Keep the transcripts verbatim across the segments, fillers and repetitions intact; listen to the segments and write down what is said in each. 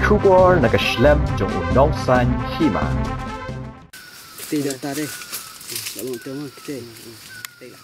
Khubor na ka shlem jong u nongsan hima. Kita dah tak deh. Dah mau tengok kita. Kita lah.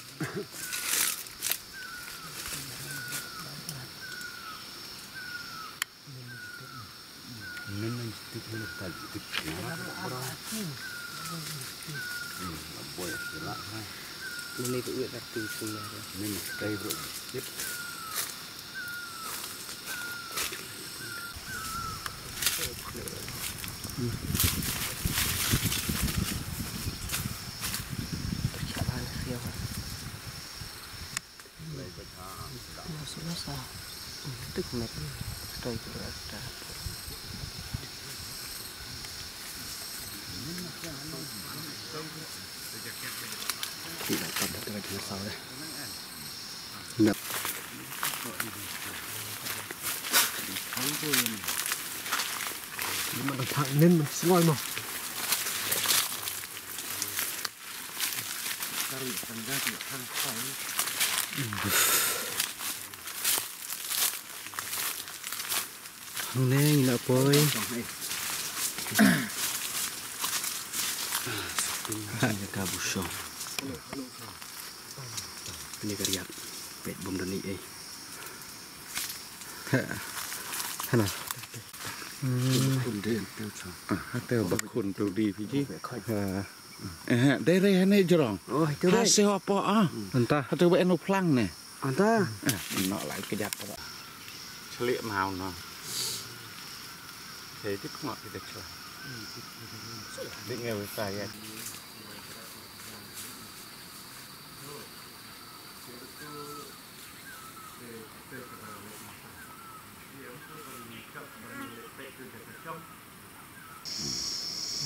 Hangne ngi la poi. Ka bushong. Ni ka riat. Pet bom dani eh. Hana. Hmm. Kun den tu cha. Ah, hata ba kun tu di Fiji. Ha. Eh, dei re hane jrong. Oh, itu Ha dei. Se hapo ah. Anta. Hata ba eno plang ne. Anta. Eh, no lai kejap pa. Chlik mau no. Hei, ti kngok kita chla. Di ngew saya.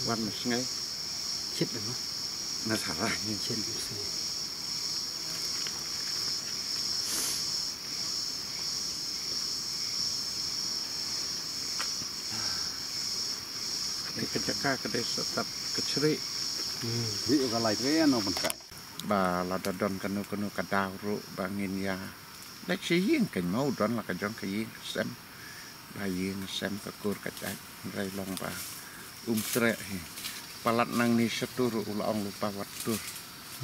Wan mas ngai. Chit dah mah. Na salah ni. Chit dah mah. Ka jaka ka dei sa tat ka chri. Hmm. Hi ka lai tre no ban kai. Ba lada don kano kano ka daw ruh ba ngin ïa leit sha ïing, kan mut don la ka jong ka ïing ka sem. Ba ïing ka sem ka kur ka jait, hynrei long ba um treh hi. Palat nangne sha tur u la ong lypa wat tur.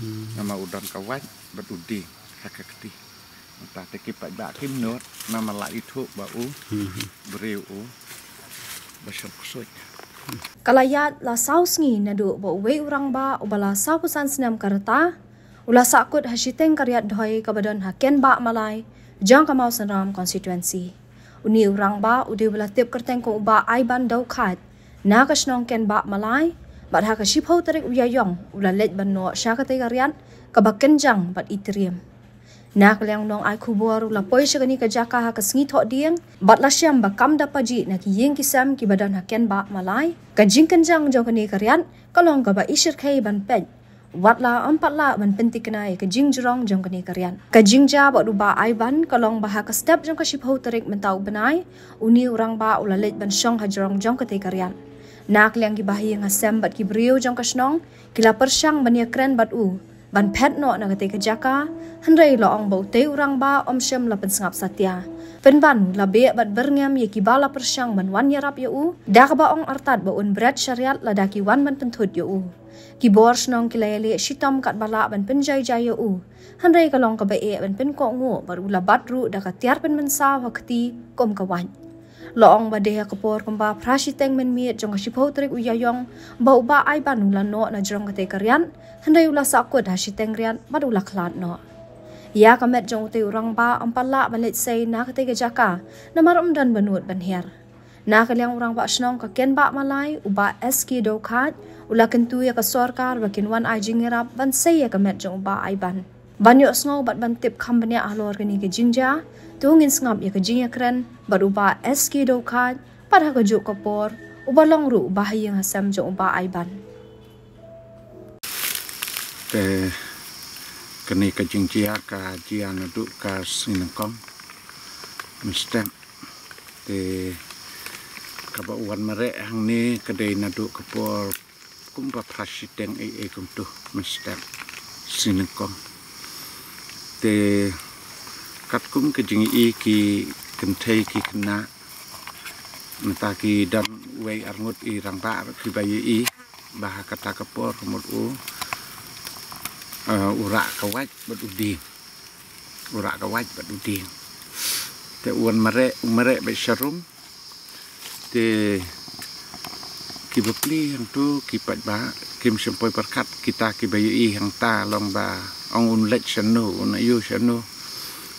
Hmm. Namar u don ka wait bad u dieng ha ka kti. Mynta te ki paidbah kim nud namar la ithuh ba u briew u ba shong ksuid. Ka la ïaid la saw sngi naduh ba uwei u rangbah uba la sawphew san snem ka rta u la sahkut ha shiteng ka riat dhoi kaba don ha Kenbah Malai jong ka Mawsynram constituency. Une u rangbah u dei uba la tip kyrteng kum u Bah Aiban Dewkhaid na ka shnong Kenbah Malai, bad ha ka shiphew tarik u Ïaïong u la leit ban noh sha katei ka riat kaba kynjang bad itriem. Na ka liang u nongai khubor u la poi sha kane ka jaka ha ka sngi Thohdieng bad la shem ba kam da pajih na ki ïing ki sem kiba don ha Kenbah Malai. Ka jingkynjang jong kane ka riat ka long kaba ishyrkhei ban peit, wat la ym pat lah ban pynthikna ïa ka jingjrong jong kane ka riat. Ka jingjia bad u Bah Aiban ka long ba ha ka step jong ka shiphew tarik mynta u bnai, une u rangbah u la leit ban shong ha jrong jong katei ka riat. Na ka liang ki bahaïing hasem bad ki briew jong ka shnong ki la pyrshang ban ïakren bad u ban phet noh na katei ka jaka, hynrei la ong ba utei u rangbah um shym la pynsngap satia. Pynban u la beh bad byrngem ïa kiba la pyrshang ban wan ïarap ïa u, da kaba ong artat ba un bret sha riat lada ki wan ban pynthut ïa u. Ki bor shnong ki la ïaleh shitom katba lah ban pynjai jai ïa u, hynrei ka long kaba eh ban pynkohnguh bad u la bat ruh da ka tiar pynmynsaw ha kti kum ka wait. La ong ba dei ha ka por kumba phra shiteng mynmiet jong ka shiphew tarik u Ïaïong ba u Bah Aiban u la noh na jrong katei ka riat, hynrei u la sahkut ha shiteng riat bad u la khlad noh. Ïa ka met jong utei u rangbah um pat lah ban leit sei na katei ka jaka namar um don ba nud ban hiar. Na ka liang u rangbah shnong ka Kenbah Malai u Bah S K Dewkhaid u la kyntu ïa ka sorkar ba kin wan ai jingïarap ban sei ïa ka met jong u Bah Aiban. Ban ïohsngew bad ban tip kham bniah halor kane ka jingjia, to ngin sngap ïa ka jingïakren bad u Bah S K Dewkhaid bad ha kajuh ka por uba long ruh u bahaïing hasem jong u Bah Aiban. Te kane ka jingjia ka jia naduh ka sngi nyngkong mynstep. Te kaba u wan mareh hangne ka dei naduh ka por kumba phra shiteng ei ei kumto mynstep sngi nyngkong. Te katkum ka jingïohi ki kynthei ki khynnah Mynta ki don wei arngut i rangbah ki ba ïohi ba ha kata ka por ka mut u, eh, u rah ka wait bad u dieng. U rah ka wait bad u dieng. Te u wan mareh, u mareh bad sharum. Te ki bapli hangtu ki paidbah kim shym poi pyrkhat, kita ki ba ïohi hangta long ba ong un leit shano, un ïoh shano.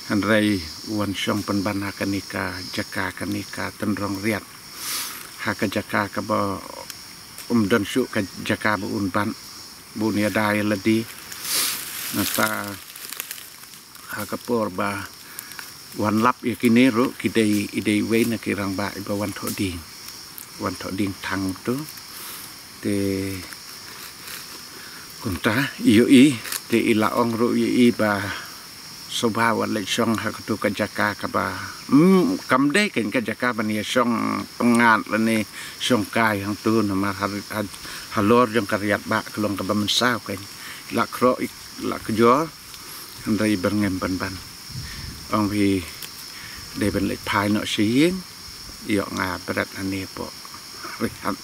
Hynrei u wan shong pynban ha kane ka jaka, kane ka tynrong riat. Ha ka jaka kaba um don shuh ka jaka ba un ban, ba un ïada ïa lade. Nangta ha ka por ba wan lap ïa kine ruh, ki dei, i dei wei na ki rangbah i ba wan thoh dieng. Wan thoh dieng thang tu. Te kumta ïohi, te i la ong ruh ïohi ba sngewbha wan leit shong ha katu ka jaka kaba, mm, kam dei kein ka jaka ban ïa shong pyngngad lane shong kai hangtu, namar ha, ha, halor jong ka riat bah ka long kaba mynsaw kein. La khroh, la kjor, hynrei i byrngem ban ban. Ong phi dei ban leit phai noh sha ïing, ïoh nga bret hangne hapoh riat.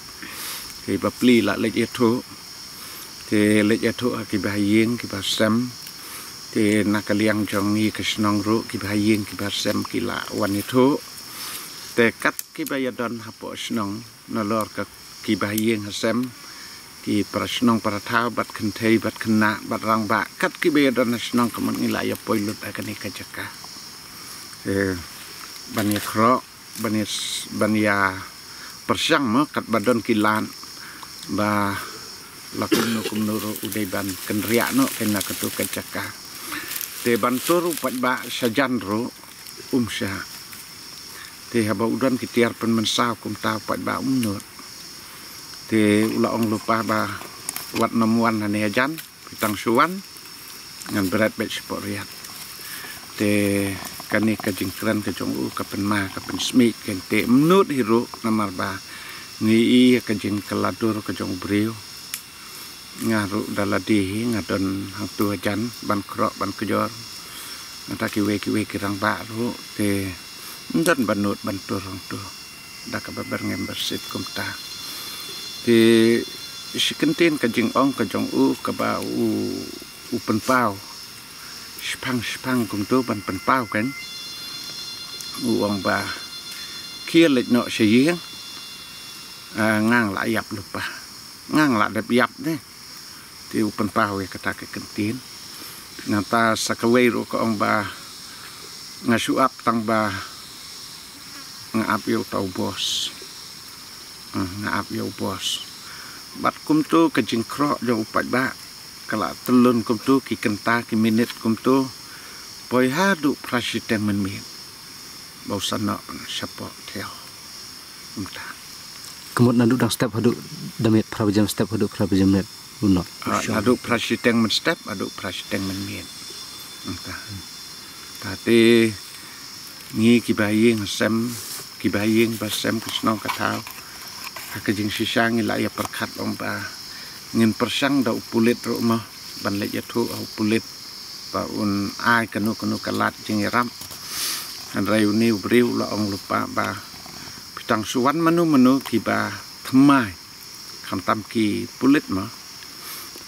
Phi bapli la leit ïathuh. Te leit ïathuh ha ki bahaïing ki bahasem. Te na ka liang jong ngi ka shnong ruh ki bahaïing ki bahasem ki la wan ïathuh. Te kat ki ba ïadon hapoh shnong nalor ka ki bahaïing hasem, ki para shnong para thaw bad kynthei bad khynnah bad rangbah, kat ki ba ïadon ha shnong ka mut ngi la ïa poi lut ha kane ka jaka. Eh, ban ïa khroh, ban ïa s-, ban ïa pyrshang mo, kat ba don ki lad ba la kumno kumno ruh u dei ban kynriah noh kein na katu ka jaka. Te ban tur u paidbah shajan ruh um shah. Te haba u don ki tiar pynmynsaw kumta u paidbah um nud. Te u la ong lypa ba wat nym wan hangne hajan, phi tang shu wan, ngan bret beit shapoh riat. Te kane ka jingkren ka jong u ka pynma ka pynsmit kein, te ym nud hi ruh namar ba ngi ïohi ka jingkylla dur ka jong u briew. Nga ruh da lade hi nga don hangtu hajan ban khroh ban kjor. Nangta kiwei kiwei ki rangbah ruh te ym don ba nud ban tur hangtu. Da kaba byrngem byrsit kumta. Te shi kyntien ka jingong ka jong u kaba u, u pynpaw. Shipang shipang kumtu ban pynpaw kein. U ong ba khie leit noh sha ïing. Ah, ngang la ïap lypa. Ngang la dep ïap ne. Te u pynpaw ïa kata ka kyntien. Nangta sa kawei ruh ka ong ba nga shu ap tang ba nga ap ïa uta u bos. Hmm, nga ap ïa u bos. Bad kumtu ka jingkhroh jong u paidbah ka la tyllun kumtu ki kynta ki minit kumtu. Poi haduh phra shiteng mynmiet. Ba u sa noh shapoh thiaw. Kumta. Ka mut naduh dang step haduh da miet phra baje mynstep haduh phra baje mynmiet u noh. Ah, haduh phra shiteng mynstep, haduh phra shiteng mynmiet. Kumta. Ta te ngi ki bahaïing hasem, ki bahaïing bahasem ka shnong ka thaw. Ha ka jingshisha ngi la ïa pyrkhat ong ba ngin pyrshang da u pulit ruh mo ban leit ïathuh ha u pulit ba un ai kano kano ka lad jingïarap. Hynrei une u briew u la ong lypa ba phi tang shu wan mano mano ki ba thymmai. Khamtam ki pulit mo.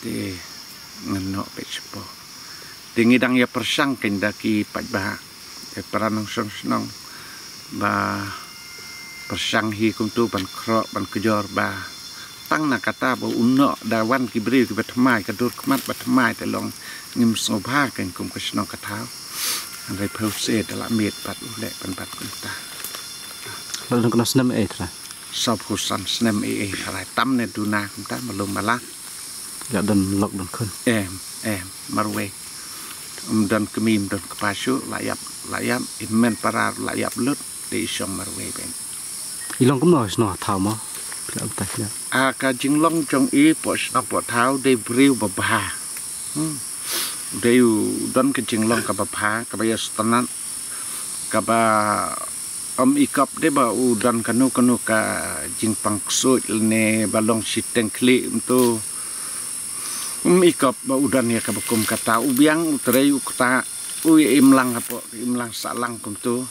Te ngan noh beit shapoh. Te ngi dang ïa pyrshang kein da ki paidbah. Te para nongshong shnong ba pyrshang hi kumtu ban khroh ban kjor ba tang na kata ba u noh da wan ki briew ki ba thymmai, ka dur khmat ba thymmai te long ngim sngewbha kein kum ka shnong ka thaw. Hynrei phew se da la miet pat u leh pynban kumta. La don kano snem ei trai? Sawphew san snem ei ei trai, tam ne duna kumta malu mala. La don lok don khun. Em, em, marwei. Um don kmie, um don kpa shuh, la ïap, la ïap, i men para la ïap lut, te i shong marwei ben. I long kumno shnong thaw mo? Phi la batai phi la. A ka jinglong jong i poh shnong poh thaw dei briew ba bha. Hmm. Dei u don ka jinglong kaba bha, kaba ïa sngewtynnat, kaba ym i kop dei ba u don kano kano ka jingpang ksuid lane ba long shiteng khlieh kumtu. Ym i kop ba u don ïa kaba kum kata, u biang u trei u kta, u ïa imlang hapoh imlang sahlang kumtu.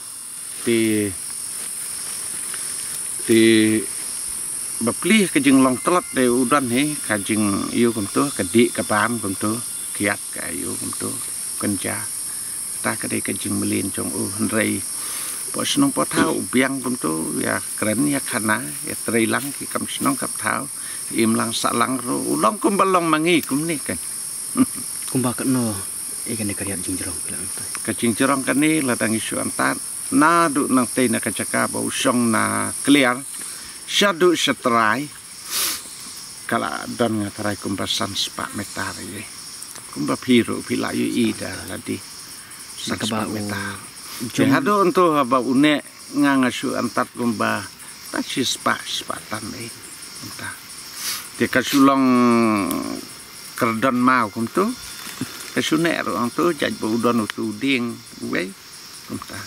Te Te ba pli ka jinglong tlot de u don hi ka jing ïu kumto, ka dih ka bam kumto, kiat ka ïu kumto, kynja. Ta ka dei ka jingmlien jong u, hynrei po shnong po thaw u biang kumto, ïa kren ïa khana, ïa trei lang ki kam shnong kam thaw, im lang sah lang ruh, u long kumba long ma ngi kumne kan. Kumba katno ïa kane ka riat jingjrong phi la ong tai? Ka jingjrong kane lada ngi shu antad naduh nangtei na ka jaka ba u shong na kliar shaduh shatrai, ka la don nga trai kumba san spah metar ïa. Kumba phi ruh phi la ïohi da lade. San spah metar. Te haduh nto haba une nga nga shu antad kumba ta shi spah, spah tan ïa. Te ka shu long kyrdan maw kumto. Ka shu neh ruh ong to jait ba u don utu u dieng uwei. Kumta.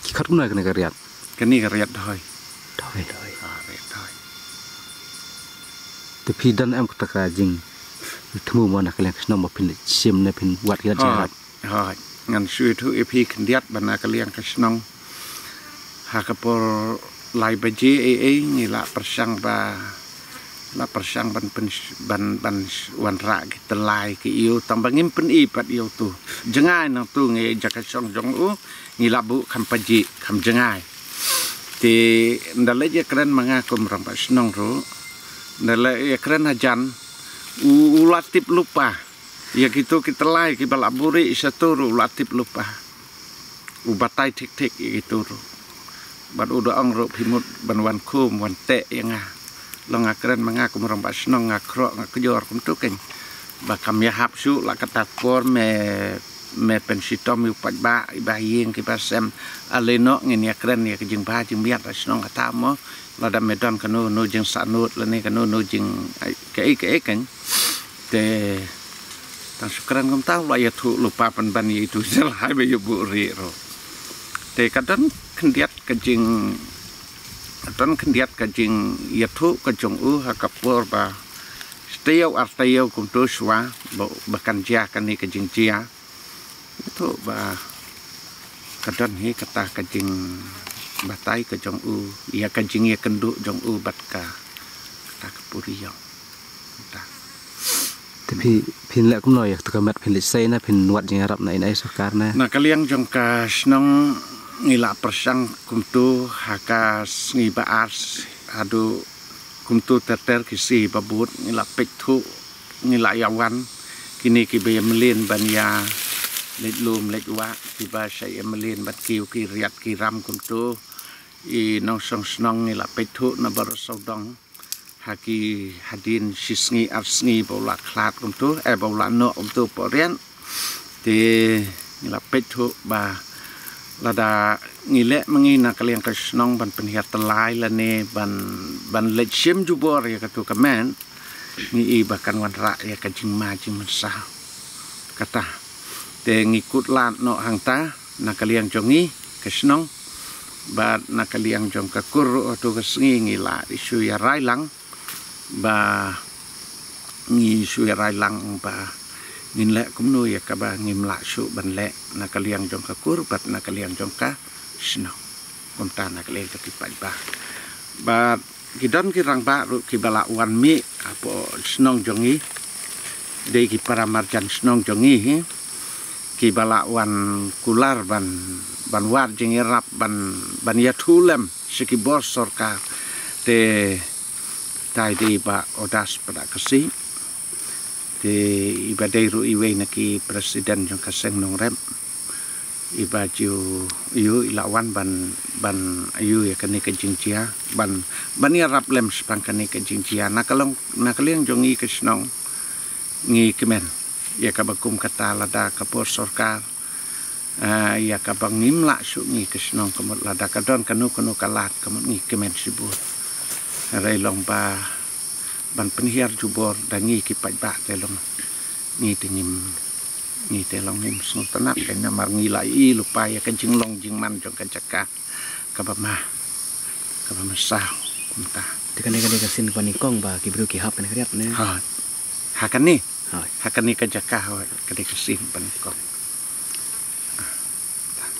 Ki khot kumno kane ka riat? Kane ka riat Dhoi. Dhoi. Ha, riat Dhoi. Te phi don em kata ka jingthmu mo na ka liang ka shnong ba phin leit shim ne phin wad ki lad jingïarap? Hooid. Ngan shu ïathuh ïa phi khyndiat ba na ka liang ka shnong ha ka por lai baje ei ei ngi la pyrshang ba la pyrshang ban pyn, ban, ban wanrah ki tylli ki ïu tang ba ngim pyni pat ïa utu. Jngai nangtu ngi jaka shong jong u ngi la buh kham pajih kham jngai. Te nda leit ïakren ma nga kum rangbah shnong ruh, nda leit ïakren hajan u, u la tip lypa. Ïa kitu ki tylli kiba la buhrieh shato ruh u la tip lypa. U batai thik thik ïa kitu ruh. Bad u da ong ruh phi mut ban wan khum wan teh ïa nga. Long nga kren ma nga kum rangbah shnong nga khroh nga kjor kumtu keiñ. Ba kam ïahap shuh la kata ka por me, me pynshitom ïa u paidbah, i ba ha ïing ki ba sem. Ale noh ngin ïakren ïa ka jingbha jingmiat ha shnong kata mo. Lada me don kano kano jingsahnud lane kano kano jing, ai, kaei kaei keiñ. Te tang shu kren kumta u la ïathuh lypa pynban ïa itu jyllai ba ïa buhrieh ruh. Te ka don khyndiat ka jing, ka don khyndiat ka jingïathuh ka jong u ha ka por ba shi taïew ar taïew kumtu shuwa ba, ba kan jia kane ka jingjia. Ïathuh ba ka don hi kata ka jingbatai ka jong u, ïa ka jingïakynduh jong u bad ka, kata ka puri ïong. Kata. Te phi, phin leh kumno ïa kata ka met, phin leit sei ne phin wad jingïarap na ïa sorkar ne? Na ka liang jong ka shnong ngi la pyrshang kumtu ha ka sngi ba ar haduh kumtu ter ter ki sngi ba bud ngi la peit thuh ngi la ïa wan kine kiba ïa mlien ban ïa leit lum leit wah kiba sha ïa mlien bad kiew ki riat ki ram kumtu. I nongshong shnong ngi la peit thuh na baroh sawdong ha ki hadien shi sngi ar sngi ba u la khlad kumtu, eh, ba u la noh kumtu por riat. Te ngi la peit thuh ba lada ngi leh ma ngi na ka liang ka shnong ban pynhiar tylli lane ban, ban leit shim jubor ïa katu ka met, ngi i ba kan wanrah ïa ka jingma jingmynsaw. Kata. Te ngi kut lad noh hangta na ka liang jong ngi ka shnong bad na ka liang jong ka kur ruh hatu ka sngi ngi la ïa shu ïa rai lang ba ngi shu ïa rai lang ba ngin leh kumno ïa kaba ngim lah shuh ban leh na ka liang jong ka kur bad na ka liang jong ka shnong. Kumta na ka liang jong ki paidbah. Bad ki don ki rangbah ruh kiba la wan mih hapoh shnong jong ngi. Dei ki para marjan shnong jong ngi hi. Kiba la wan kular ban, ban wad jingïarap ban, ban ïathuh lem sha ki bor sorkar. Te tai dei bah Odas Pdakasi. Te iba dei ruh iwei na ki president jong ka seng nongrep. Iba ju ïu i la wan ban, ban ïu ïa kane ka jingjia ban, ban ïarap lem shaphang kane ka jingjia na ka long, na ka liang jong ngi ka shnong. Ngi kmen ïa kaba kum kata lada ka por sorkar, ah, ïa kaba ngim lah shuh ngi ka shnong ka mut lada ka don kano kano ka lad ka mut ngi kmen shibun. Hynrei long ba ban pynhiar jubor da ngi ki paidbah te long ngi te ngim, ngi te long ngim sngewtynnat te namar ngi la i lypa ïa ka jinglong jingman jong ka jaka kaba ma, kaba ma saw kumta. Te kane kane ka sien kaba nyngkong ba ki briew ki hap kane ka riat ne? Ha. Ha kane. Ha kane ka jaka ha kane ka sien kaba nyngkong.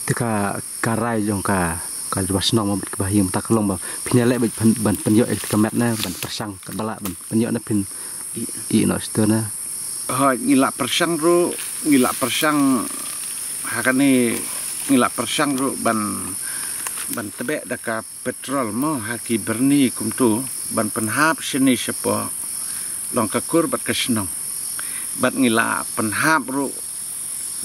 Te ka, ka rai jong ka ka jubab shnong mo bad ka bahaïing mynta ka long ba phin ïaleh bad ban, ban pynïoh ïa ka met ne ban pyrshang katba lah ban pynïoh ne phin i, i noh shuh ne. Hooid, ngi lah pyrshang ruh, ngi lah pyrshang ha kane, ngi lah pyrshang ruh ban, ban tbeh da ka petrol mo ha ki byrni kumtu ban pynhap shane shapoh long ka kur bad ka shnong. Bad ngi lah pynhap ruh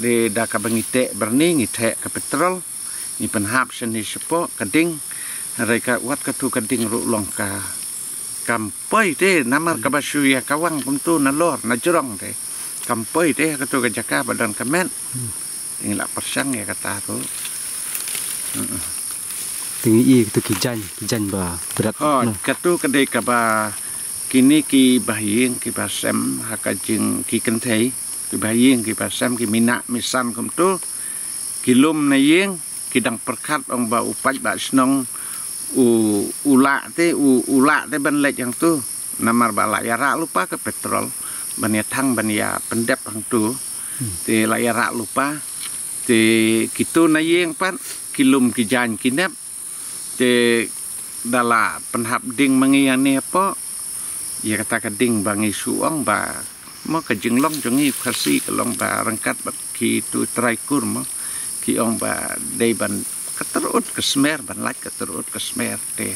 de da kaba ngi teh byrni ngi teh ka petrol. Ngi pynhap shane shapoh ka ding. Hynrei ka wat katu ka ding ruh long ka kam poi te namar kaba shu ïa kawang kumtu nalor najrong te. Kam poi te ha katu ka jaka ba don ka met. Te ngi lah pyrshang ïa kata ruh. Te ngi i katu ki jaiñ, ki jaiñ ba bret. Hooid, katu ka dei kaba kine ki bahaïing kiba sem ha ka jing ki kynthei, ki bahaïing kiba sem ki minah misan kumtu, ki lum na ïing, ki dang pyrkhat ong ba u paidbah shnong u, u lah te, u, u lah te ban leit hangtu. Namar ba lah ïarah lypa ka petrol ban ïa thang ban ïa pyndep hangtu. Te lah ïarah lypa. Te kitu na ïing pat ki lum ki jaiñ ki nep. Te da la pynhap ding ma ngi ïa ne hapoh. Ïa kata ka ding ba ngi shu ong ba mo ka jinglong jong ngi Khasi ka long ba ryngkat bad kitu trai kur mo. Ki ong ba dei ban ka tyrut ka smer, ban lait ka tyrut ka smer te.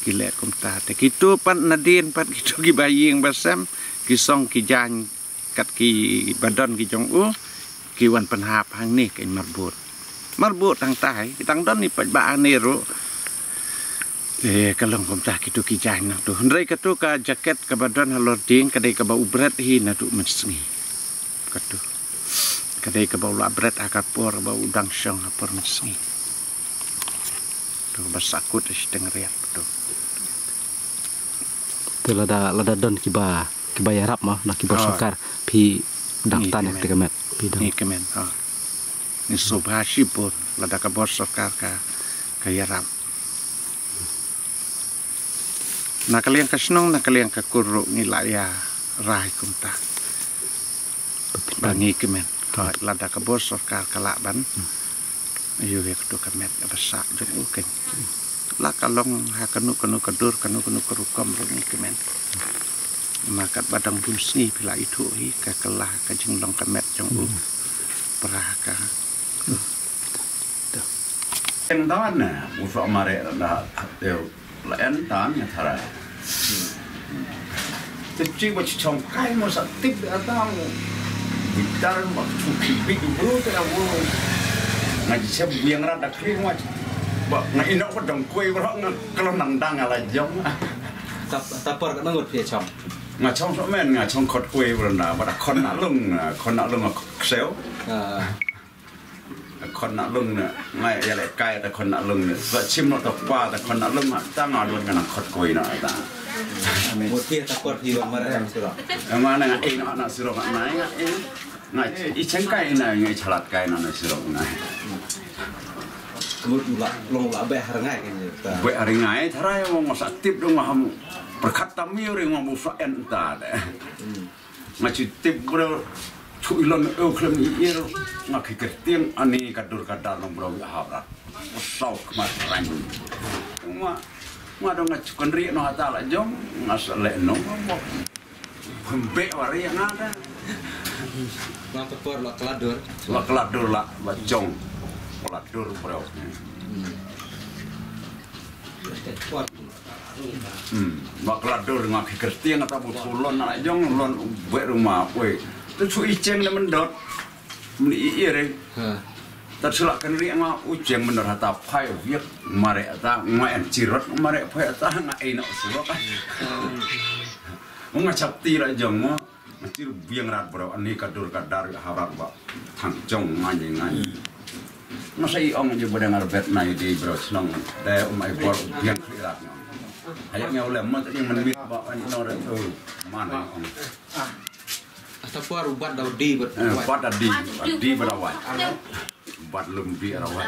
Ki leh kumta te kitu pat nadien pat kitu ki bahaïing basem ki song ki jaiñ kat kiba don ki jong u, ki wan pynhap hangne ka marbud. Marbud hangtai, ki dang don i paidbah hangne ruh. Eh, ka long kumta kitu ki jaiñ nangtu. Hynrei katu ka jaket kaba don halor ding, ka dei kaba u bret hi naduh mynsngi. Katu. Ka dei kaba u la bret ha ka por, ba u dang shong ha por mynsngi. Tu ba sakut shiteng riat tu. Te lada, lada don kiba, kiba ïarap mo, na ki bor sorkar, phi dang tan ïa kata ka met, phi dang. Ngi kmen, ha. Ngi sngewbha shibun, lada ka bor sorkar ka, ka ïarap. Na ka liang ka shnong, na ka liang ka kur ruh ngi la ïa rai kumta. Ba ngi kmen. Hooid, lada ka bor sorkar ka lah ban. Ïoh ïa katu ka met kaba sah jong u keiñ. La ka long ha kano kano ka dur, kano kano ka rukom ruh ngi kmen. Ma katba dang bun sngi phi la ithuh hi ka kylla ka jinglong ka met jong u. Pra ka. Eng dan ne, u sa mare da. La en tan ïa tharai. Te chi ba chi chong kai mo sa tip da tang. Bitar mo chu ki big bro te da mo. Nga chi chep biang rat da kri mo. Ba nga ino ko dong kuai bro nga kalau nang dang ala jong. Tap, tapar ka nangut phi chong. Nga chong so men nga chong kot kuai bro na ba da kon na lung, kon na lung ko kseo. Ah. Khon na lung ne, ngai ïa le kai ta khon na lung ne. Ba chim no ta pa ta khon na lung ta nga don kana khot koi na ta. Mo ti ta khot hi ba mar em sura. Nga na ngai na na sura na ngai. Ngai i cheng kai na ngai chalat kai na na sura na. Lut la long la be har ngai ke ni ta. Be har ngai tharai mo sa tip dong ham. Perkat tamiu ri mo bu sa en ta de. Nga chi tip bro chu ilon eu khlem i ir nga ki kertieng ani ka dur ka dar nong bro ha bra. Sau kmat rang. Nga nga dong nga chu kan ri no hata la jong nga sa le no mo. Pembe wari nga da. Nga ka por la keladur. La keladur la ba jong. Keladur bro. Hmm. Ba keladur nga ki kertieng ata bu tulon na jong lon be rumah. Oi. Tu chu i cheng na mendot. Meni i iring. Ha. Ta chu la kan ri nga u cheng mendot ata phai viet mare ata nga en chirot mare phai ata nga ei no surok. Nga chap ti la jong mo. Nga chi biang rat bro, ani ka dur ka dar ha rat ba. Thang jong ngai ngai. Nga sa i ong ji bode ngar bet nai di bro chnong. De um ai bor biang khri rat nga. Ayak nga ulem man tadi man mit ba ani no re tu. Man ai ong. Ata por ubat dau di bet. Eh, bat di, di brawai. Bat lum di rawai.